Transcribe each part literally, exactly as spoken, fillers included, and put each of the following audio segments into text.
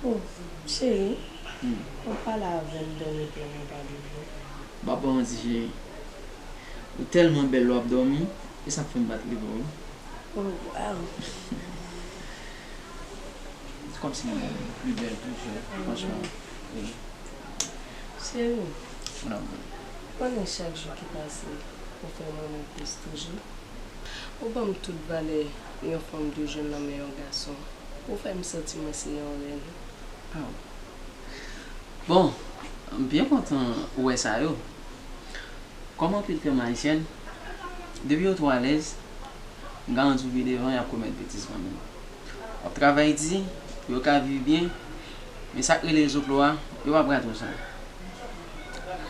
Oh, cheri, hmm, w ap pale avè m, dòmi pou mwen pa bezwen. M ap ba w manti, cheri. Ou tèlman bèl lè w ap dòmi, e sa k fè m pa t leve w, wi. Oh, wow. Se kòmsi m pli bèl toujou, franchman. Wi. Cheri, ou konnen chak jou ki pase, ou fè m renmen w plis toujou. Ou ban m tout valè yon fanm dwe jwenn nan men yon gason. Ou fè m santi mwen se yon rèn. Aw. Bon, m byen kontan ou wè sa yo. Kòm anpil fanm ayisyèn, depi yo twò alèz, m garanti w pi devan y ap komèt betiz kanmenm. Y ap travay di pou yo ka viv byen, men sa k rele zoklo a, yo p ap rate w sa.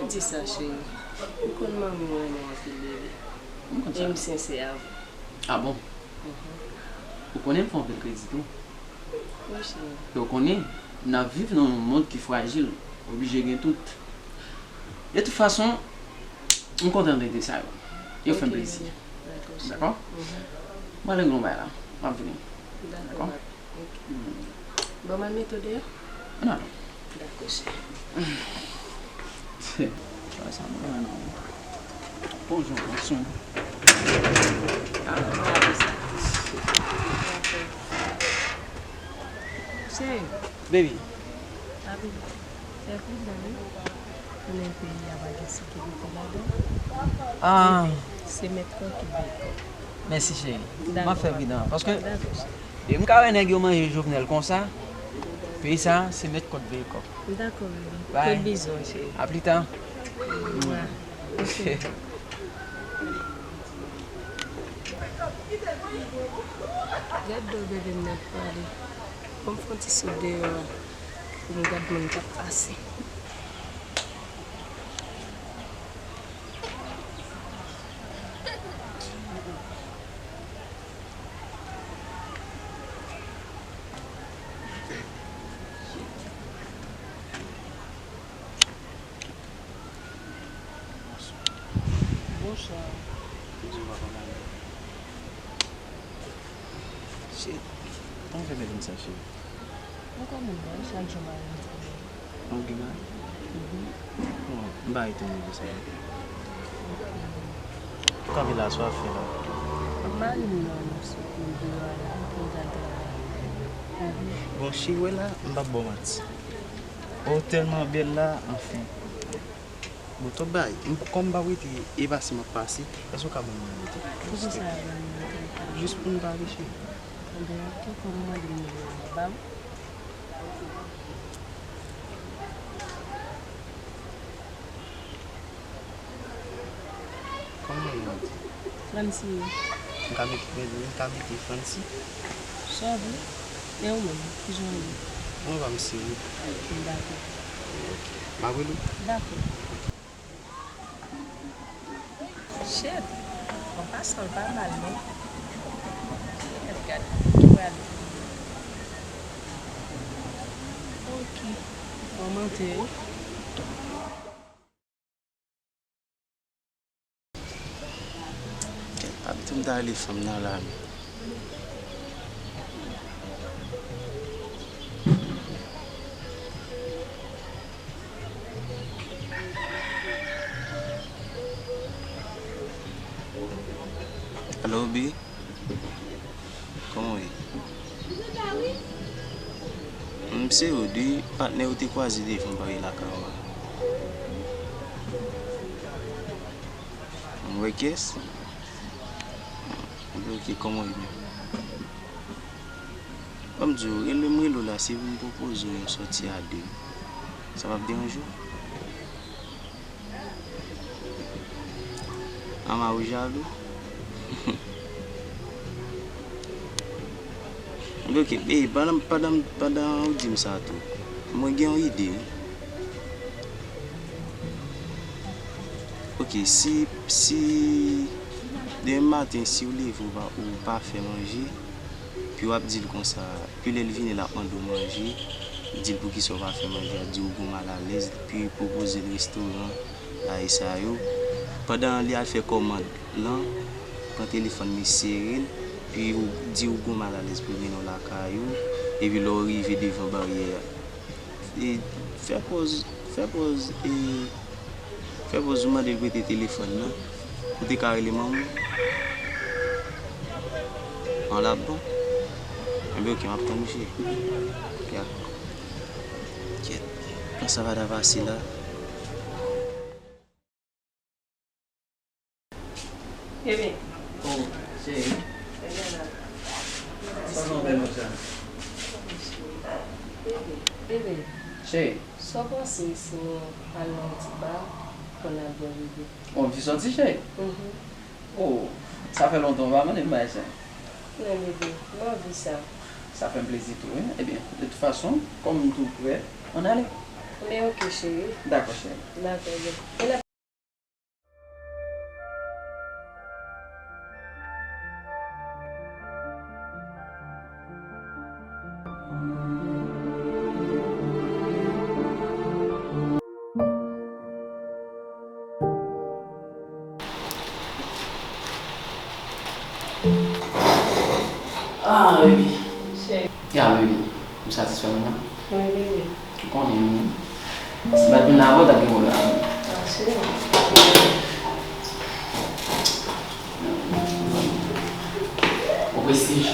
Pa di sa, cheri. Ou konn manmi w renmen w anpil, bebe. M konn sa. E m sensè avè w. Ah bon? Mhm. Ou konnen m fè w anpil kredi tou. Wi, cheri. E w konnen, n ap viv nan yon mond ki frajil, oblije gen tout. De tout fason, m kontan tande sa yo. Yo fè m plezi. Ok, bebe. Dakò, cheri. Dakò? Mhm. Mwen ale nan yon bay la. M ap vini. Dakò, dakò? Papi. Ok. Hmm. Bon, m al mete w deyò? Non, non. Dakò, cheri. Sa mwen non. Bonjou, bonjou. Ah, non, pa di sa. Cheri. Baby. Papi, fè pridan, wi. Konnen peyi a pa gen sekirite ladan. Ah. Epi, se mèt kò ki veye kò. Mèsi, cheri. M ap fè pridan, paske e m ka wè nèg yo manje Jovenel konsa. Peyi sa, se mèt kò k veye kò. Dakò, bebe. Bye. Fè bizou, cheri. A pli ta. Mwa. Ok. Gad do bebe m nan pale. Ban m fè yon ti sot deyò a pou m gad moun k ap pase. Bonswa. Bonswa, papa. Shit. Kòman w fè mete m sa, cheri? Ou konprann mwen, chak jou mari m di mwen. Ou gen mari? Mhm. Bon, m pa rete nan nivo sa yo. Ok. Ou kanpe la, sa w ap fè la? M ap mari m nan, m sot nan biwo a la, pou m t al travay. Mhm. Bon, cheri, w wè la, m p ap ba w manti. Ou tèlman bèl la, anfen. Bon, twòp bagay. M, kòm m p ap rete, e pase m ap pase, èske w ka ban m nimewo w telefòn, silteplè? Poukisa w pa ban m nimewo telefòn? Jis pou n pa reche. Ebyen, ok, kòm ou mande m nimewo a, ba m. Kòman w rele? Francie. M ka mete, m ka mete Francie? Sa w vle. E ou menm, kijan w rele? Mwen pa m Cyril. Dakò. M ap rele w? Dakò. Shit! An pasan, l pa mal, non. Gad, gad, ki prale. Ok. Bon, m antre, wi. Kèt, pa pito m ta rele fanm nan la, men. Alo, Bi. Kòman w ye? M se Rod wi, patnè ou te kwaze devan m pare lakay ou a. Mwen kiyès? Mwen oke, kòman w ye menm? Ban m di w, rele m rele w la, se pou m pwopoze w yon sòti a de. Sa p ap deranje w? Ama ou jalou? Ok, e, pandan, pandan, pandan ou di m sa tou, mwen gen yon ide wi. Ok, si, si demen maten, si w leve, ou pa, ou pa fè manje, pi w ap di l konsa, pi lè l vini, l ap mande w manje, di l poukisa w pa fè manje a, di w gen w malalèz, pi pwopoze l restoran, bagay sa yo. Pandan li al fè kòmand lan, pran telefòn li, sere l, pi w di w gen w malalèz pou l mennen w lakay ou, epi lè w rive devan baryè a, E, fè pòz, fè pòz, e, fè pòz ou mande l prete telefòn nan pou te ka rele manman w. An, l ap bon. Enben, oke, m ap tann ou, cheri. Ya. Kèt. Tan sa pa ta pase la. Bebe. Oh, cheri. Sa nou fè konsa? Bebe, bebe. Cheri. Sa w panse si nou al nan yon ti ba pou n al bwè, bebe? Bon, m ti sòti, cheri. Mhm. Oh, sa fè lontan ou pa mande m bagay sa. Non, bebe, m anvi sa. Sa fè m plezi tou, wi. Ebyen, de tout fason, kòm m tou prè, ann ale. Men oke, cheri. Dakò, cheri. Dakò, bebe. Ah, baby. Cheri. Ya, baby. M satisfè mwen. Mwen, bebe. Ou konnen, si m pa t vin la avè w, t ap gen pwoblèm. Ah, cheri. Ou prestij.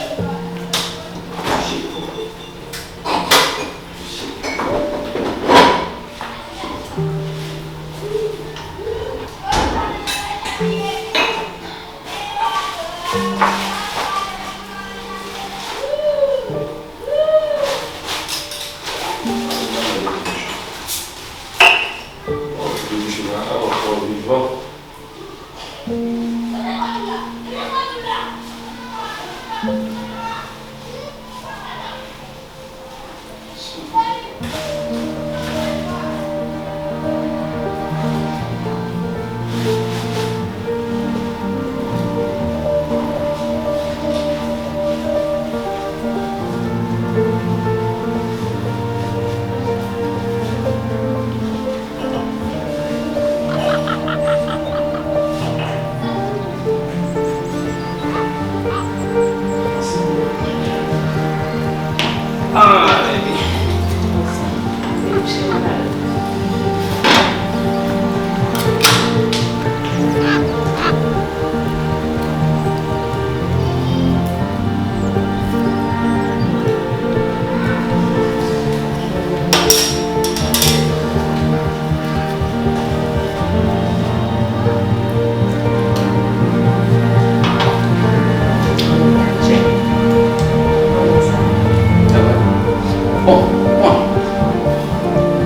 Bon, bon.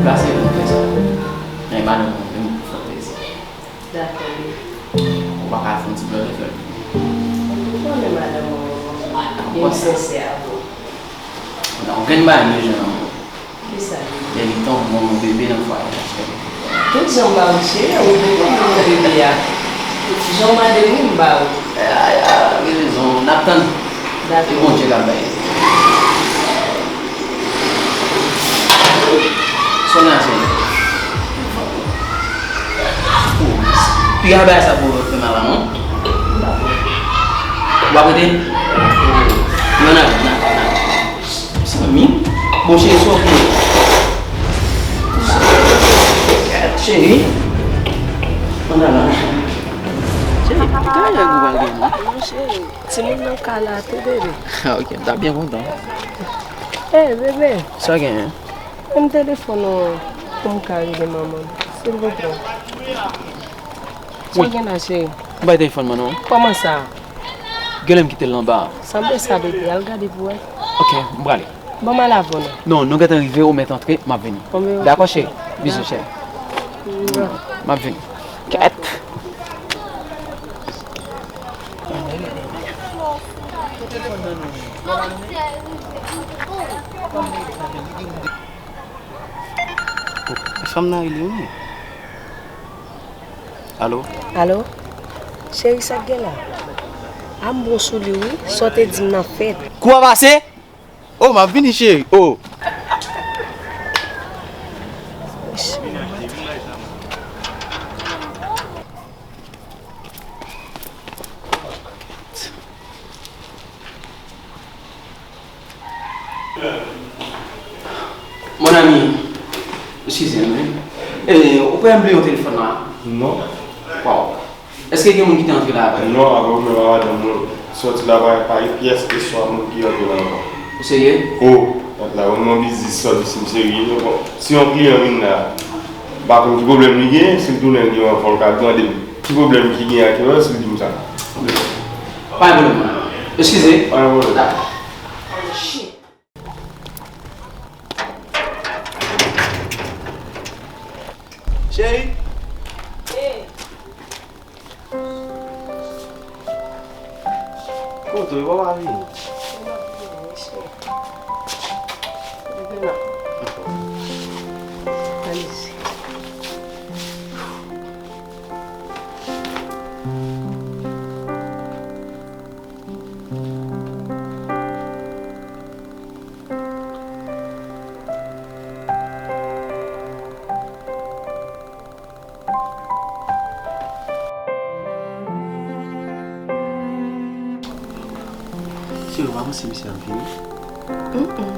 Plase pou fè sa. Men madanm mwen menm pou fè plezi. Dakò, bebe. Ou pa ka fè yon ti blòf avè l? Ou konnen madanm mwen renmen w, e m sensè avè w. Nan, ou gen bagay nou jwenn anmou. Kisa? Lè li tonbe, bon, yon bebe nan fwaye a, cheri. Tout jan m ba ou, cheri, ou poko gen yon bebe a. Jan w mande m, wi, m ba ou. A, a, gen rezon, n ap tann. Dakò. E Bondye k ap bay. Sonya, cheri. Piga bagay sa pou fè mal la, non? Ou ap rete? Mwen nan, nan, nan. Zanmi? Bon, cheri, sa w fè? Cheri? Ann al la. Cheri, piga bagay ou pral gen, non? Non, cheri. Timoun nan ka la tou, bebe. Ah, ok, m ta byen kontan. Ey, bebe. Sa w genyen? Ban m telefòn ou an pou m ka rele manman m, silvouplè. Sa w gen la, cheri? M bay telefòn mwen non. Kòman sa? Genlè m kite l anba. Sanble sa, bebe. Al gade pou wè. Ok, m prale. Ban m al avè w non. Non, nou gentan rive, ou mèt antre, m ap vini. Dakò, cheri? Bizou, cheri. M ap vini. Kèt. Fanm nan rele wi. Alo? Alo? Cheri, sa k gen la? A m bon sou li wi, sa w te di m nan fèt. Kou a pase? Oh, m ap vini, cheri. Oh. Mon ami, Eskize m, wi. E, ou kwè m bliye w telefòn la? Non. Waw. Èske gen moun ki te antre la apre? Non, apre ou menm ak madanm mwen sòti la, pa, pa gen pyès eswa moun ki antre la ankò. Ou serye? O, la, mwen biznis sòti si m serye. Bon, si yon kliyan vin la, m pa konn ki pwoblèm li gen, si l tounen l gen yon anfè, l ka mande m ki pwoblèm ki gen ak yo, si l di m sa. Pa gen pwoblèm. Eskize. Pa gen pwoblèm. Dakò. Cheri. Kote w ye, papa vini? Leve la. Ann isit. Cheri, w pa panse misye ap vini? Mm-mm.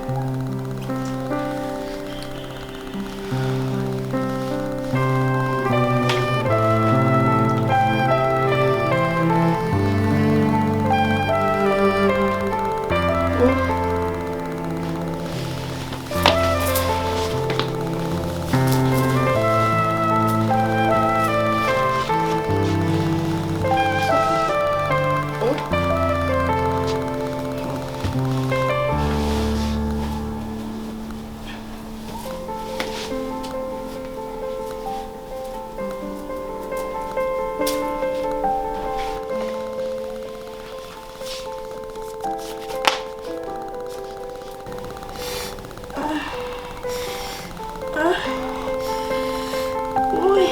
Woy.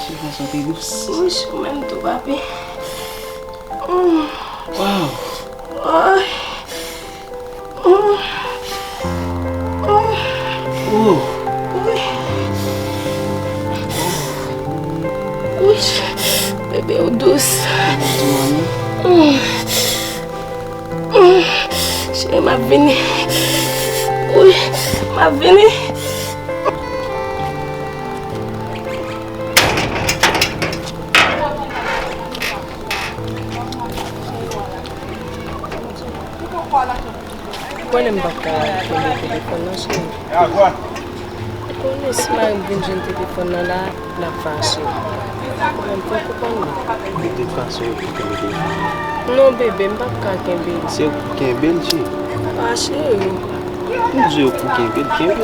Cheri, sa te dous. Woy, ou menm tou, papi. Waw. Woy. Oh. Oh. Woy. Woy. Bebe, ou dous. Cheri, m ap vini. Wi, m ap vini. Ou konnen m p ap ka kenbe telefòn nan, cheri. Ou konnen si mari m vin jwenn telefòn nan la, l ap fache. Mwen, fòk ou konn mwen. De tout fason, ou pou kenbe telefòn nan. Non, bebe, m p ap ka kenbe l. Se ou k pou kenbe l, cheri. Pa, cheri. M di ou pou kenbe l, kenbe l.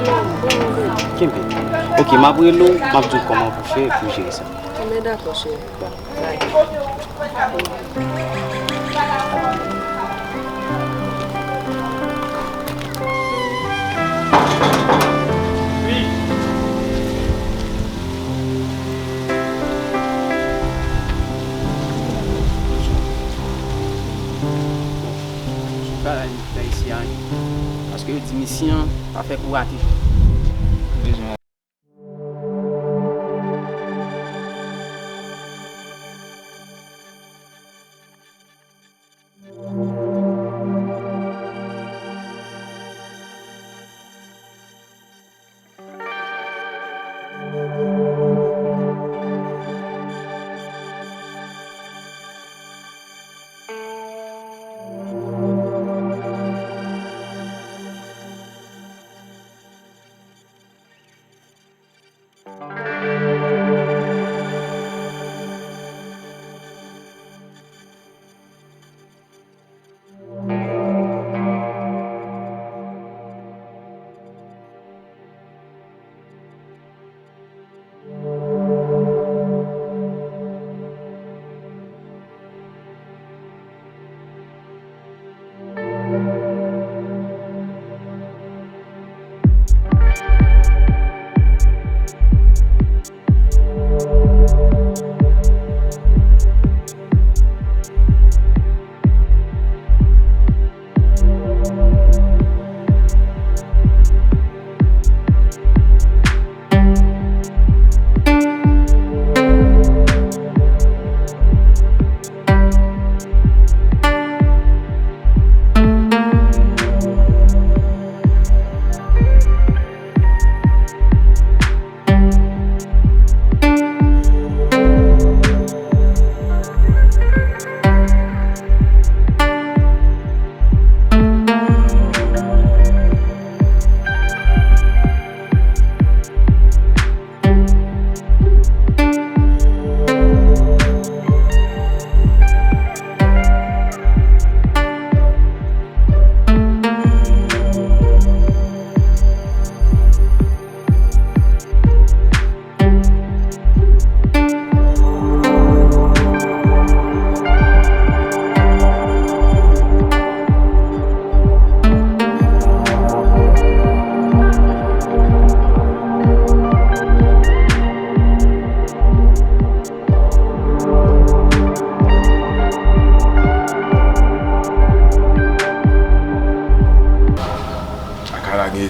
Non, bon, bebe. Kenbe l. Ok, m ap rele w, m ap di w kòman pou fè pou jere sa. Enben, dakò, cheri. Bye. Bagay nou fè isi a, paske yo di misyon pa fè pou rate.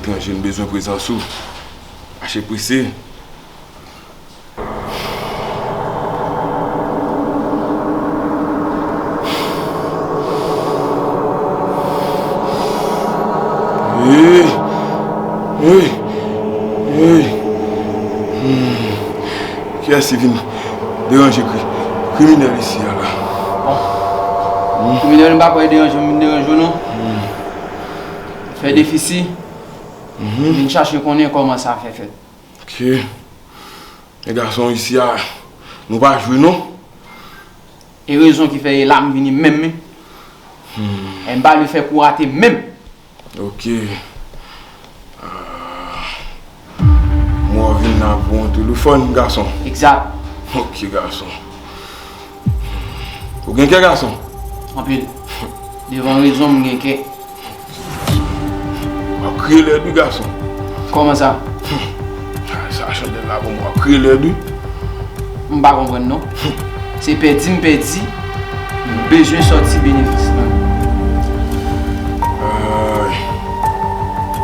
Anje, m bezwen prezans ou. Mache prese. Hey! Hey! Hey! Hmm. Kiyès ki vin deranje kri-, kriminèl isi a la? Bon. Kriminèl, m pa kwè deranje, m deranje w non. Fè defisi. Vin chache konnen kòman sa fè fèt. Ok. Men gason isi a, nou pa jwe non. E rezon ki fè e la m vini menm wi. E m pa vle fè kou rate menm. Ok. Ah. M wè w vin la pou yon telefòn, gason. Egzat. Ok, gason. Ou gen kè, gason? Anpil. Devan rezon, m gen kè. W ap kriye lèd wi, gason. Kòman sa? Sa chandèl la pou mwen, w ap kriye lèd wi. M pa konprann non. Se pèdi m pèdi, m bezwen sòti benefis lan. Ay.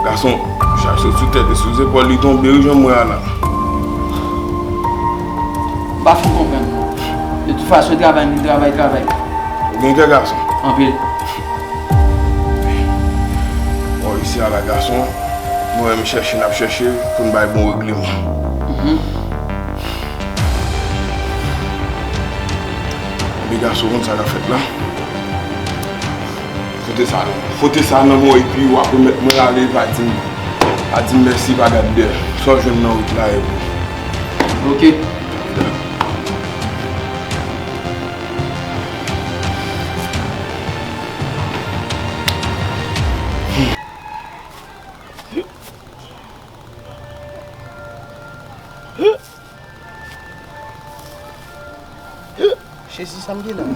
Gason, chaj sot sou tèt e sou zepòl li tonbe wi, jan m wè a la. M pa fin konprann non. De tout fason, travay, nou travay, travay. Ou gen kè, gason? Anpil. Bon, isi a la, gason, nou menm chèche n ap chèche pou n bay bon regleman. Mhm. Epi gason, konn sa k ap fèt la? Pote sa nan, pote sa nan mwen epi w ap remèt mwen ale, pa di m, pa di m mèsi, pa gad dèyè. Sa w jwenn nan wout la e pou. Ok. Jezi, sa m gen la?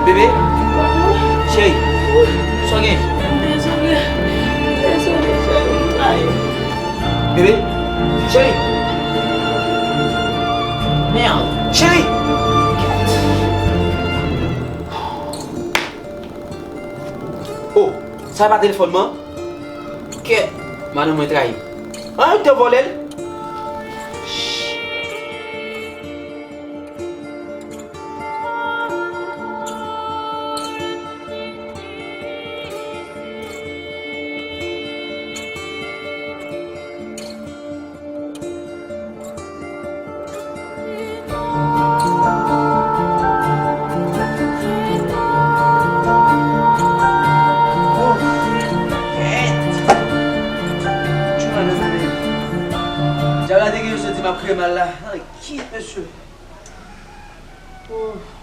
Bebe, cheri, sa w gen? M dezole, m dezole, cheri, m pa ye. Bebe, cheri. Merde, cheri. Oh, sa e pa telefòn mwen? Kèt, madanm mwen trayi m. An, yo te vòlè l. Dyab la te gen yon soti m ap kriye mal la. Nan kiyès mesye? Oh.